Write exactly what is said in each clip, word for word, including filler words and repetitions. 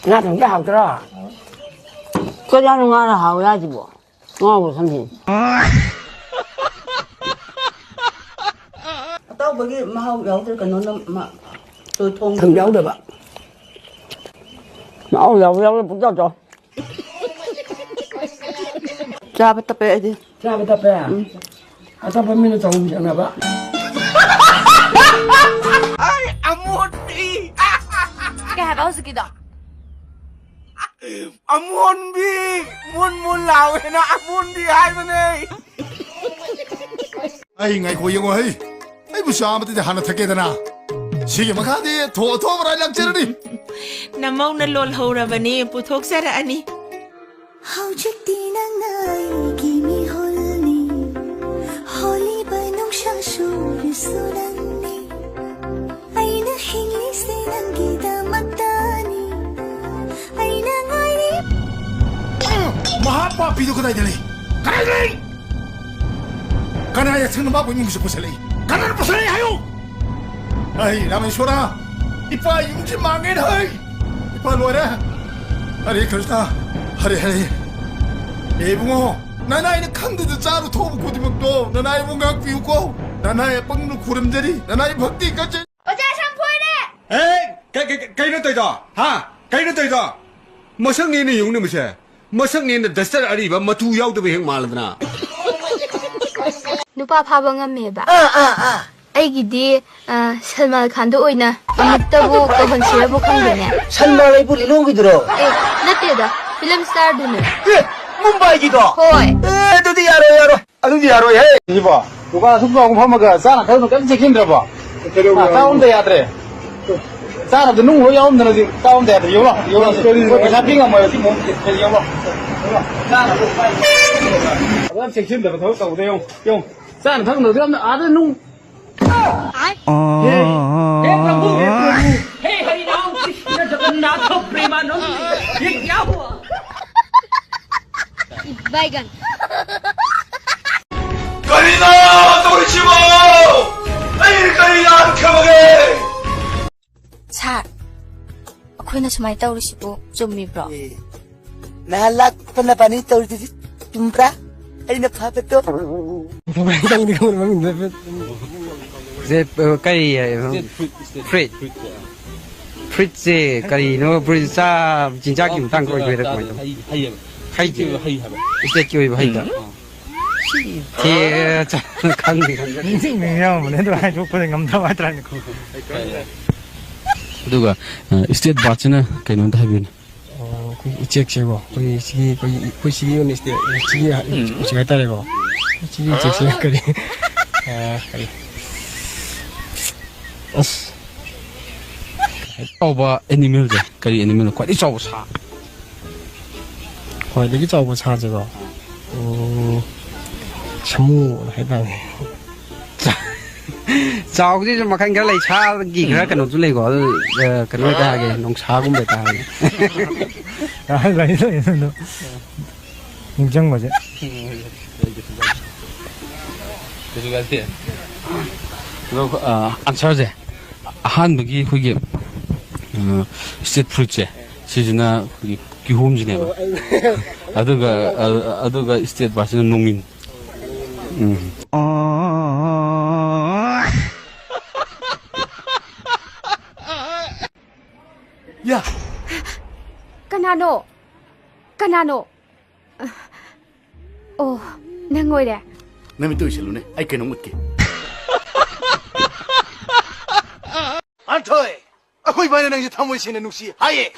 ꯉꯥ ꯊꯣꯡꯕ ꯍꯥꯎꯇ꯭ꯔꯣ? ꯀꯩꯅꯣ ꯉꯥꯅ ꯍꯥꯎꯋꯦ ꯍꯥꯏꯁꯤꯕꯣ? ꯉꯥꯎꯕ ꯁꯝꯁꯤ꯫ ꯑꯇꯥꯎꯕꯒꯤ ꯃꯍꯥꯎ ꯌꯥꯎꯗ꯭ꯔꯦ, ꯀꯩꯅꯣꯅ ꯃ-, ꯇꯣꯏꯊꯣꯡ꯫ ꯊꯨꯝ ꯌꯥꯎꯗꯕ꯫ ꯃꯍꯥꯎ ꯌꯥꯎꯕ ꯌꯥꯎꯗꯕ ꯄꯨꯡꯆꯥꯎ ꯆꯥꯎ꯫ ꯆꯥꯕ ꯇꯞꯄꯦ ꯑꯩꯗꯤ꯫ ꯆꯥꯕ ꯇꯞꯄꯦ? ꯎꯝ꯫ ꯑꯇꯞꯄ ꯃꯤꯅ ꯆꯍꯨꯝ ꯆꯪꯅꯕ꯫ ꯑꯩ ꯑꯃꯣꯠꯄꯤ! ꯀꯩ ꯍꯥꯏꯕ ꯍꯧꯖꯤꯛꯀꯤꯗꯣ? ꯑꯃꯣꯟꯕꯤ! ꯃꯨꯟ ꯃꯨꯟ ꯂꯥꯎꯋꯦꯅ ꯑꯃꯣꯟꯕꯤ ꯍꯥꯏꯕꯅꯦ! ꯑꯩ ꯉꯥꯏꯈꯣ ꯌꯦꯡꯉꯣ ꯍꯩ! ꯑꯩꯕꯨ ꯆꯥ ꯑꯃꯇꯗꯤ ꯍꯥꯟꯅ ꯊꯛꯀꯦꯗꯅ꯫ ꯁꯤꯒꯤ ꯃꯈꯥꯗꯤ ꯊꯣꯛꯑ ꯊꯣꯛꯑꯕ꯭ꯔꯥ ꯂꯥꯛꯆꯔꯅꯤ꯫ ꯅꯃꯧꯅ ꯂꯣꯜꯍꯧꯔꯕꯅꯤ, ꯄꯨꯊꯣꯛꯆꯔꯛꯑꯅꯤ꯫ ꯍꯧꯖꯤꯛꯇꯤ ꯅꯪꯅ ꯑꯩꯒꯤ ꯃꯤꯍꯨꯜꯅꯤ, ꯍꯣꯜꯂꯤꯕ ꯅꯨꯡꯁꯥꯁꯨ ꯅꯪꯅꯤ, ꯑꯩꯅ ꯍꯤꯡꯂꯤꯁꯦ ꯅꯪꯒꯤꯗꯃꯛꯇꯅꯤ, ꯑꯩꯅ ꯉꯥꯏꯔꯤ꯫ ꯃꯍꯥ ꯄꯥꯄꯤꯗꯨ ꯀꯗꯥꯏꯗ ꯂꯩ? ꯀꯗꯥꯏꯗ ꯂꯩ? ꯀꯅꯥ ꯌꯥꯊꯪꯅ ꯃꯥꯕꯨ ꯏꯃꯨꯡꯁꯤꯗ ꯄꯨꯁꯜꯂꯛꯏ? ꯀꯅꯥꯅ ꯄꯨꯁꯜꯂꯛꯏ ꯍꯥꯏꯌꯨ? ꯑꯩ ꯔꯥꯃꯦꯁꯣꯔ, ꯏꯄꯥ ꯌꯨꯝꯁꯤ ꯃꯥꯡꯉꯦꯅ ꯍꯩ! ꯏꯄꯥ ꯂꯣꯏꯔꯦ! ꯍꯔꯦ ꯀ꯭ꯔꯤꯁꯅ, ꯍꯔꯦ ꯍꯔꯦ꯫ ꯑꯦ ꯏꯕꯨꯡꯉꯣ, ꯅꯅꯥꯏꯅ ꯈꯪꯗꯗ ꯆꯥꯔꯨ ꯊꯣꯛꯎ ꯈꯨꯗꯤꯡꯃꯛꯇꯣ ꯅꯅꯥꯏꯕꯨ ꯉꯥꯛꯄꯤꯌꯨꯀꯣ꯫ ꯅꯅꯥꯏ ꯑꯄꯪꯅ ꯈꯨꯔꯨꯝꯖꯔꯤ, ꯅꯅꯥꯏ ꯚꯛꯇꯤ ꯀꯠꯆꯩ꯫ ꯑꯣꯖꯥ ꯁꯝꯐꯣꯏꯔꯦ! ꯑꯦ, ꯀ-, ꯀ-, ꯀ-, ꯀꯩꯅꯣ ꯇꯧꯏꯗꯣ? ꯍꯥ? ꯀꯩꯅꯣ ꯇꯧꯏꯗꯣ? ꯃꯁꯛꯅꯦꯅ ꯌꯦꯡꯉꯨꯅꯦ ꯃꯁꯦ꯫ ꯃꯁꯛꯅꯦꯅ duster ꯑꯔꯤꯕ ꯃꯇꯨ ꯌꯥꯎꯗꯕ ꯍꯦꯛ ꯃꯥꯜꯂꯗꯅ꯫ ꯅꯨꯄꯥ ꯐꯥꯕ ꯉꯝꯃꯦꯕ꯫ ꯑꯥ, ꯑꯥ, ꯑꯥ꯫ ꯑꯩꯒꯤꯗꯤ, ꯑ, ꯁꯜꯃꯥꯟ ꯈꯥꯟꯗꯣ ꯑꯣꯏꯅ ꯑꯃꯨꯛꯇꯕꯨ ꯀꯧꯍꯟꯁꯤꯔꯕꯨ ꯈꯪꯗꯦꯅꯦ꯫ ꯁꯜꯃꯥꯟ ꯑꯩꯕꯨ ꯂꯤꯂꯣꯡꯒꯤꯗꯨꯔꯣ? ꯑꯦ, ꯅꯠꯇꯦꯗ, film starꯗꯨꯅꯦ꯫ ꯑꯦ, ꯃꯨꯝꯕꯥꯏꯒꯤꯗꯣ? ꯍꯣꯏ꯫ ꯑꯦ, ꯑꯗꯨꯗꯤ ꯌꯥꯔꯣꯏ, ꯌꯥꯔꯣꯏ꯫ ꯑꯗꯨꯗꯤ ꯌꯥꯔꯣꯏꯍꯦ꯫ ꯁꯤꯕꯣ, ꯗꯨꯀꯥꯟ ꯑꯁꯨꯛ ꯆꯥꯎꯅ ꯐꯝꯃꯒ ꯆꯥꯅ ꯊꯛꯅ ꯀꯔꯤꯝ ꯆꯦꯛꯁꯤꯟꯗ꯭ꯔꯕꯣ? ꯀꯩꯗꯧꯕ ꯑꯥ, ꯆꯥꯕ ꯑꯝꯇ ꯌꯥꯗ꯭ꯔꯦ꯫ ꯆꯥꯅꯕꯗ ꯅꯨꯡ ꯂꯣꯏ ꯌꯥꯎꯔꯝꯗꯅ ꯍꯧꯖꯤꯛ ꯆꯥꯕ ꯑꯝꯇ ꯌꯥꯗ꯭ꯔꯦ꯫ ꯌꯣꯜꯂꯣ, ꯌꯣꯜꯂꯣ꯫ ꯀꯔꯤꯅꯣ? ꯃꯣꯏ ꯄꯩꯁꯥ ꯄꯤ ꯉꯝꯃꯣꯏꯕ ꯁꯤ ꯃꯑꯣꯡꯁꯤꯗꯤ꯫ ꯌꯣꯜꯂꯣ, ꯌꯣꯜꯂꯣ꯫ ꯆꯥꯅꯕ ꯐꯖꯅ ꯆꯦꯛꯁꯤꯟꯗꯕ ꯊꯕꯛ ꯇꯧꯕꯗ ꯌꯦꯡꯉꯨ, ꯌꯦꯡꯉꯨ꯫ ꯆꯥꯅ ꯊꯛꯅꯕꯗ ꯌꯥꯝꯅ ꯑꯥꯗ ꯅꯨꯡ हे, हे प्रभु, हे प्रभु, हे हरि राम कृष्ण जगन्नाथ प्रेमानंद, ये क्या हुआ? बैगन। ꯀꯔꯤꯅꯣ ꯇꯧꯔꯤꯁꯤꯕꯣ? ꯑꯩ ꯀꯔꯤ ꯂꯥꯟꯈ꯭ꯔꯕꯒꯦ? ꯁꯥꯔ, ꯑꯩꯈꯣꯏꯅ ꯁꯨꯃꯥꯏꯅ ꯇꯧꯔꯤꯁꯤꯕꯨ ꯆꯨꯝꯃꯤꯕ꯭ꯔꯣ? ꯑꯦ, ꯅꯍꯥꯟ ꯂꯥꯛꯄ ꯅꯕꯥꯅꯤ ꯇꯧꯔꯤꯗꯨꯗꯤ ꯆꯨꯝꯕ꯭ꯔꯥ? ꯑꯩꯅ ꯐꯥꯕꯗꯣ? ꯅꯪꯗꯤ ꯈꯪꯕ ꯃꯃꯤꯡꯗꯣ ꯍꯥꯏꯐꯦꯠ꯫ ꯁꯦ, ꯑ, ꯀꯔꯤ ꯍꯥꯏꯕ? Fruit꯫ Fruit꯫ Fruitꯁꯦ ꯀꯔꯤꯅꯣ? Fruit ꯆꯥ-, ꯆꯤꯟꯖꯥꯛꯀꯤ ꯃꯇꯥꯡꯗ ꯑꯣꯏꯗꯣꯏꯔꯥ ꯀꯃꯥꯏꯅ ꯇꯧꯕ? ꯍꯩ, ꯍꯩ ꯍꯥꯏꯕ꯫ ꯍꯩꯁꯦ? Fruitꯀꯤ ꯑꯣꯏꯕ ꯍꯩ ꯍꯥꯏꯕ꯫ Stateꯀꯤ ꯑꯣꯏꯕ ꯍꯩꯗ? ꯎꯝ꯫ ꯊꯦ-, ꯆꯥ-, ꯈꯪꯗꯦ, ꯈꯪꯗꯦ꯫ ꯅꯤꯡꯁꯤꯡꯅꯤꯡ ꯌꯥꯎꯔꯝꯕꯅꯦ, ꯑꯗꯨ ꯍꯥꯏꯗꯣꯛꯄꯗ ꯉꯝꯗꯕ ꯍꯥꯏꯇꯥꯔꯦꯅꯦꯀꯣ꯫ ꯑꯗꯨꯒ, ꯑ, state birdꯁꯤꯅ ꯀꯩꯅꯣꯝꯇ ꯍꯥꯏꯕꯤꯌꯨꯅꯦ꯫ ꯑꯣ, ꯑꯩꯈꯣꯏ ꯎꯆꯦꯛꯁꯦꯀꯣ, ꯑꯩꯈꯣꯏ ꯁꯤꯒꯤ, ꯑꯩꯈꯣꯏꯒꯤ, ꯑꯩꯈꯣꯏ ꯁꯤꯒꯤ ꯑꯣꯏꯅ state, ꯁꯤꯒꯤ ꯎꯆꯦꯛ ꯍꯥꯏꯇꯥꯔꯦꯀꯣ꯫ ꯁꯤꯒꯤ ꯎꯆꯦꯛꯁꯤꯅ ꯀꯔꯤ? ꯑ, ꯀꯔꯤ? ꯑꯁ꯫ ꯆꯥꯎꯕ animalꯁꯦ ꯀꯔꯤ animalꯅꯣ? ꯈ꯭ꯋꯥꯏꯗꯒꯤ ꯆꯥꯎꯕ ꯁꯥ꯫ ꯈ꯭ꯋꯥꯏꯗꯒꯤ ꯆꯥꯎꯕ ꯁꯥꯁꯦꯀꯣ? ꯎꯝ, ꯁꯥꯃꯨ ꯍꯥꯏꯇꯥꯔꯦ꯫ ꯆꯥꯎꯕꯁꯤꯁꯨ ꯃꯈꯜ ꯈꯔ ꯂꯩ, ꯁꯥꯒꯤ ꯈꯔ ꯀꯩꯅꯣꯁꯨ ꯂꯩꯀꯣ, ꯑꯗꯨ, ꯑ, ꯀꯩꯅꯣ ꯍꯦꯛꯇ ꯍꯥꯏꯒꯦ, ꯅꯣꯡꯁꯥꯒꯨꯝꯕ ꯍꯦꯛꯇ ꯍꯥꯏꯒꯦ꯫ ꯂꯩ, ꯂꯩ, ꯑꯗꯨ ꯅꯤꯡꯁꯤꯡꯕꯁꯦ꯫ ꯀꯩꯁꯨ ꯀꯥꯏꯗꯦ꯫ ꯑꯗꯣ, ꯑ, answerꯁꯦ, ꯑꯍꯥꯟꯕꯒꯤ ꯑꯩꯈꯣꯏꯒꯤ, ꯑ, state fruitꯁꯦ, ꯁꯤꯁꯤꯅ ꯑꯩꯈꯣꯏꯒꯤ ꯀꯤꯍꯣꯝꯁꯤꯅꯦꯕ꯫ ꯑꯗꯨꯒ, ꯑ, ꯑꯗꯨꯒ state birdꯁꯤꯅ ꯅꯣꯡꯏꯟ꯫ ꯎꯝ꯫ ꯌꯥ! ꯀꯅꯥꯅꯣ? ꯀꯅꯥꯅꯣ? ꯑꯣ, ꯅꯪ ꯑꯣꯏꯔꯦ? ꯅꯃꯤꯠꯇꯨ ꯎꯏꯁꯜꯂꯨꯅꯦ, ꯑꯩ ꯀꯩꯅꯣꯝ ꯎꯠꯀꯦ꯫ ꯑꯟꯊꯣꯏ! ꯑꯩꯈꯣꯏ ꯏꯕꯥꯅꯤ ꯅꯪꯁꯦ ꯊꯃꯣꯏ ꯁꯦꯡꯅ ꯅꯨꯡꯁꯤ ꯍꯥꯏꯌꯦ꯫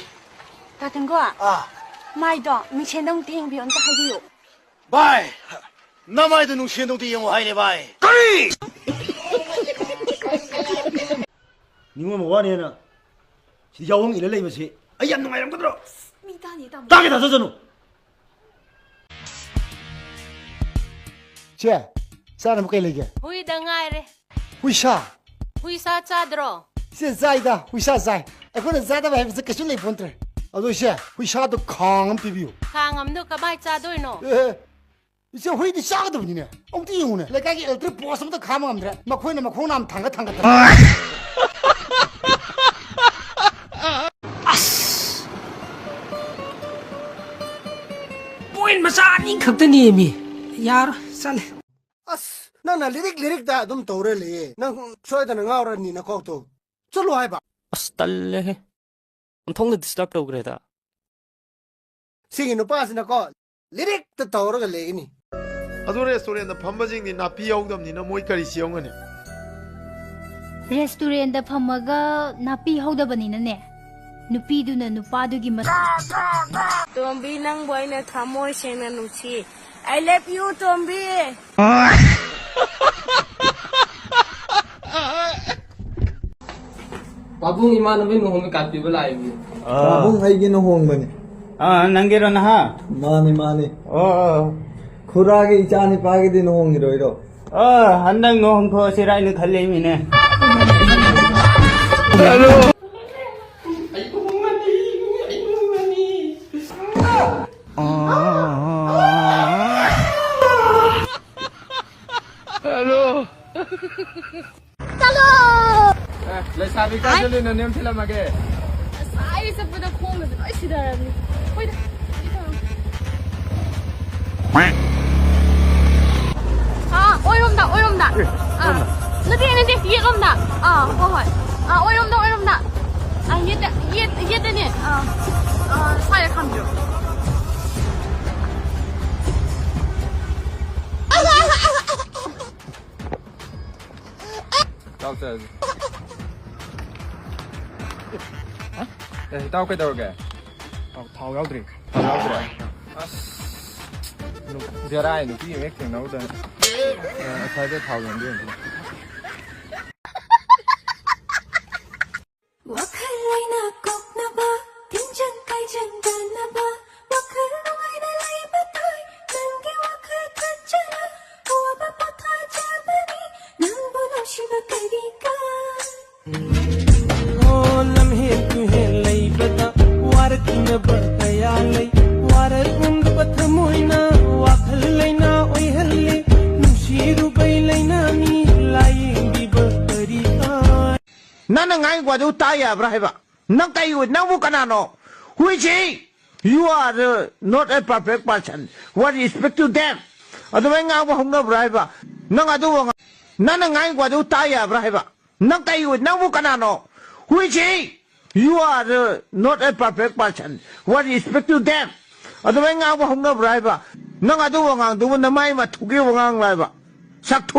ꯇꯥ ꯇꯦꯡꯒꯣ, ꯑꯥ꯫ ꯃꯥꯏꯗꯣ ꯃꯤꯡꯁꯦꯟꯗ ꯑꯃꯨꯛꯇ ꯌꯦꯡꯕꯤꯌꯣ, ꯑꯝꯇ ꯍꯥꯏꯕꯤꯌꯨ꯫ ꯚꯥꯏ, ꯅꯃꯥꯏꯗꯣ ꯅꯨꯡꯁꯦꯟꯗ ꯑꯃꯨꯛꯇ ꯌꯦꯡꯉꯣ ꯍꯥꯏꯅꯦ, ꯚꯥꯏ꯫ ꯀꯔꯤ? ꯅꯤꯉꯣꯜ ꯃꯋꯥꯅꯦꯅ ꯁꯤꯗ ꯌꯥꯑꯣꯡ ꯏꯜꯂ ꯂꯩꯕꯁꯤ ꯑꯩ ꯌꯥꯝ ꯅꯨꯡꯉꯥꯏꯔꯝꯒꯗ꯭ꯔꯣ? ꯃꯤ ꯇꯥꯅꯤ, ꯇꯥꯃꯣ꯫ ꯇꯥꯒꯦ ꯇꯥꯖꯁꯅꯨ꯫ ꯆꯦ, ꯆꯥꯅꯕ ꯀꯩ ꯂꯩꯒꯦ? ꯍꯨꯏꯗ ꯉꯥꯏꯔꯦ꯫ ꯍꯨꯏꯁꯥ? ꯍꯨꯏꯁꯥ ꯆꯥꯗ꯭ꯔꯣ? ꯏꯆꯦ, ꯆꯥꯏꯗ, ꯍꯨꯏꯁꯥ ꯆꯥꯏ꯫ ꯑꯩꯈꯣꯏꯅ ꯆꯥꯗꯕ ꯍꯥꯏꯕꯁꯦ ꯀꯩꯁꯨ ꯂꯩ ꯄꯣꯟꯇ꯭ꯔꯦ꯫ ꯑꯗꯣ ꯏꯆꯦ, ꯍꯨꯏꯁꯥꯗꯣ ꯈꯥꯡ ꯑꯃ ꯄꯤꯕꯤꯌꯨ꯫ ꯈꯥꯡ ꯑꯃꯗꯣ ꯀꯃꯥꯏ ꯆꯥꯗꯣꯏꯅꯣ? ꯑꯦ, ꯏꯆꯦ, ꯍꯨꯏꯗꯤ ꯆꯥꯒꯗꯕꯅꯤꯅꯦ꯫ ꯑꯃꯨꯛꯇ ꯌꯦꯡꯉꯨꯅꯦ, ꯂꯩꯀꯥꯏꯒꯤ electric post ꯑꯃꯇ ꯈꯥꯝꯕ ꯉꯝꯗ꯭ꯔꯦ, ꯃꯈꯣꯏꯅ ꯃꯈꯣꯡ ꯅꯥꯝ ꯊꯥꯡꯒꯠ ꯊꯥꯡꯒꯠꯇꯅ꯫ ꯑꯁ! ꯄꯣꯏꯟ ꯃꯆꯥ ꯑꯅꯤ ꯈꯛꯇꯅꯦꯃꯤ꯫ ꯌꯥꯔꯣꯏ, ꯆꯠꯂꯦ꯫ ꯑꯁ, ꯅꯪꯅ ꯂꯤꯔꯤꯛ ꯂꯤꯔꯤꯛꯇ ꯑꯗꯨꯝ ꯇꯧꯔ ꯂꯩꯌꯦ꯫ ꯅꯪ ꯁꯣꯏꯗꯅ ꯉꯥꯎꯔꯅꯤ ꯅꯀꯣꯛꯇꯣ꯫ ꯆꯠꯂꯣ ꯍꯥꯏꯕ꯫ ꯑꯁ, ꯇꯜꯂꯦꯍꯦ꯫ ꯑꯣꯟꯊꯣꯛꯅ ꯗꯤꯁꯇꯔꯕ ꯇꯧꯈ꯭ꯔꯦꯗ꯫ ꯁꯤꯒꯤ ꯅꯨꯄꯥꯁꯤꯅꯀꯣ, ꯂꯤꯔꯤꯛꯇ ꯇꯧꯔꯒ ꯂꯩꯒꯅꯤ꯫ ꯑꯗꯨ ꯔꯦꯁꯇꯨꯔꯦꯟꯗ ꯐꯝꯕꯁꯤꯡꯗꯤ ꯅꯥꯄꯤ ꯍꯧꯗꯕꯅꯤꯅ ꯃꯣꯏ ꯀꯔꯤ ꯁꯦꯝꯒꯅꯤ? ꯔꯦꯁꯇꯨꯔꯦꯟꯗ ꯐꯝꯃꯒ ꯅꯥꯄꯤ ꯍꯧꯗꯕꯅꯤꯅꯅꯦ, ꯅꯨꯄꯤꯗꯨꯅ ꯅꯨꯄꯥꯗꯨꯒꯤ ꯃ- ꯇꯣꯝꯕꯤ, ꯅꯪꯕꯨ ꯑꯩꯅ ꯊꯃꯣꯏ ꯁꯦꯡꯅ ꯅꯨꯡꯁꯤ꯫ I love you, ꯇꯣꯝꯕꯤ꯫ ꯄꯥꯕꯨꯡ, ꯏꯃꯥꯟꯅꯕꯒꯤ ꯂꯨꯍꯣꯡꯕ ꯀꯥꯠ ꯄꯤꯕ ꯂꯥꯛꯏꯕꯅꯤ꯫ ꯑꯥ꯫ ꯄꯥꯕꯨꯡ, ꯑꯩꯒꯤ ꯂꯨꯍꯣꯡꯕꯅꯤ꯫ ꯑꯥ, ꯅꯪꯒꯤꯔꯣ ꯅꯍꯥ? ꯃꯥꯅꯤ, ꯃꯥꯅꯤ꯫ ꯑꯣ, ꯑꯣ꯫ ꯈꯨꯔꯥꯒꯤ ꯏꯆꯥ ꯅꯤꯄꯥꯒꯤꯗꯤ ꯂꯨꯍꯣꯡꯈꯤꯔꯣꯏꯗ꯭ꯔꯣ? ꯑꯥ, ꯍꯟꯗꯛ ꯂꯨꯍꯣꯡꯊꯣꯛꯑꯁꯤꯔꯥ ꯍꯥꯏꯅ ꯈꯜꯂꯤꯃꯤꯅꯦ꯫ ꯍꯜꯂꯣ꯫ ꯑꯩ ꯂꯨꯍꯣꯡꯉꯅꯤ, ꯑꯩ ꯂꯨꯍꯣꯡꯉꯅꯤ꯫ ꯍꯜꯂꯣ꯫ ꯆꯠꯂꯣ! ꯑꯦ, ꯂꯩꯁꯥꯕꯤ, ꯀꯥꯏ ꯆꯠꯂꯤꯅꯣ? ꯅꯦꯝ ꯊꯤꯜꯂꯝꯃꯒꯦ꯫ ꯉꯁꯥꯏ ꯆꯠꯄꯗ ꯈꯣꯡꯒꯁꯦ ꯂꯣꯏ ꯁꯤꯊꯔꯕꯅꯤ꯫ ꯍꯣꯏꯗ, ꯁꯤꯗꯤ ꯇꯧꯔꯣ꯫ ꯑꯥ, ꯑꯣꯏꯔꯣꯝꯗ, ꯑꯣꯏꯔꯣꯝꯗ꯫ ꯑꯥ꯫ ꯅꯠꯇꯦ, ꯅꯠꯇꯦ, ꯌꯦꯠꯂꯣꯝꯗ꯫ ꯑꯥ, ꯍꯣꯏ, ꯍꯣꯏ꯫ ꯑꯥ, ꯑꯣꯏꯔꯣꯝꯗ, ꯑꯣꯏꯔꯣꯝꯗ꯫ ꯑꯥ, ꯌꯦꯠꯇ, ꯌꯦꯠ-, ꯌꯦꯠꯇꯅꯦ꯫ ꯑꯥ, ꯑꯥ, ꯁ꯭ꯋꯥꯏꯗ ꯈꯥꯝꯕꯤꯔꯣ꯫ ꯆꯥꯎ ꯆꯥꯁꯤ꯫ ꯑꯦ, ꯏꯇꯥꯎ ꯀꯩꯗꯧꯔꯒꯦ? ꯑꯧ, ꯊꯥꯎ ꯌꯥꯎꯗ꯭ꯔꯤ꯫ ꯊꯥꯎ ꯌꯥꯎꯗ꯭ꯔꯦ? ꯑꯁ, ꯅꯨ-, ꯕꯦꯔꯥꯅꯤ, ꯅꯨꯄꯤ ꯑꯃ ꯍꯦꯛ ꯊꯦꯡꯅꯍꯧꯗꯅ꯫ ꯑꯦ, ꯑꯁ꯭ꯋꯥꯏꯗ ꯊꯥꯎ ꯌꯣꯟꯕ ꯌꯦꯡꯁꯤ꯫ ꯋꯥꯈꯜ ꯂꯩꯅꯥ ꯀꯣꯛꯅꯕ, ꯇꯤꯟꯖꯪ ꯀꯥꯏꯖꯪꯗꯅꯕ, ꯋꯥꯈꯜ ꯅꯨꯡꯉꯥꯏꯅ ꯂꯩꯕ ꯇꯥꯏ, ꯅꯪꯒꯤ ꯋꯥꯈꯜ ꯈꯟꯖꯅ, ꯑꯋꯥꯕ ꯄꯣꯊꯥꯖꯕꯅꯤ, ꯅꯪꯕꯨ ꯅꯨꯡꯁꯤꯕ ꯀꯔꯤ ꯀꯥꯏ? ꯑꯣ, ꯂꯝꯍꯦꯟ ꯇꯨꯍꯦꯟ ꯂꯩꯕꯗ ꯋꯥꯔꯛꯅꯕ ꯀꯌꯥ ꯂꯩ, ꯋꯥꯔꯛꯅꯕ ꯊꯃꯣꯏꯅ ꯋꯥꯈꯜ ꯂꯩꯅꯥ ꯑꯣꯏꯍꯜꯂꯤ, ꯅꯨꯡꯁꯤꯔꯨꯕꯩ ꯂꯩꯅꯥꯅꯤ ꯂꯥꯏꯌꯦꯡꯕꯤꯕ ꯀꯔꯤ ꯀꯥꯏ? ꯅꯪꯅ ꯉꯥꯡꯉꯤ ꯋꯥꯗꯨ ꯇꯥ ꯌꯥꯕ꯭ꯔꯥ ꯍꯥꯏꯕ? ꯅꯪ ꯀꯩ ꯑꯣꯏ-, ꯅꯪꯕꯨ ꯀꯅꯥꯅꯣ? Who is he? You are uh, not a perfect person. What respect to them? ꯑꯗꯨꯃꯥꯏꯅ ꯉꯥꯡꯕ ꯍꯧꯅꯕ꯭ꯔꯥ ꯍꯥꯏꯕ? ꯅꯪ ꯑꯗꯨ ꯋꯥꯉꯥꯡ-, ꯅꯪꯅ ꯉꯥꯡꯉꯤꯕ ꯑꯗꯨ ꯇꯥ ꯌꯥꯕ꯭ꯔꯥ ꯍꯥꯏꯕ? ꯅꯪ ꯀꯩ ꯑꯣꯏ-, ꯅꯪꯕꯨ ꯀꯅꯥꯅꯣ? Who is he? You are uh, not a perfect person. What respect to them? ꯑꯗꯨꯃꯥꯏꯅ ꯉꯥꯡꯕ ꯍꯧꯅꯕ꯭ꯔꯥ ꯍꯥꯏꯕ? ꯅꯪ ꯑꯗꯨ ꯋꯥꯉꯥꯡꯗꯨꯕꯨ ꯅꯃꯥꯏ ꯃꯊꯨꯒꯤ ꯋꯥꯉꯥꯡ ꯂꯥꯏꯕ? ꯁꯛꯊꯨ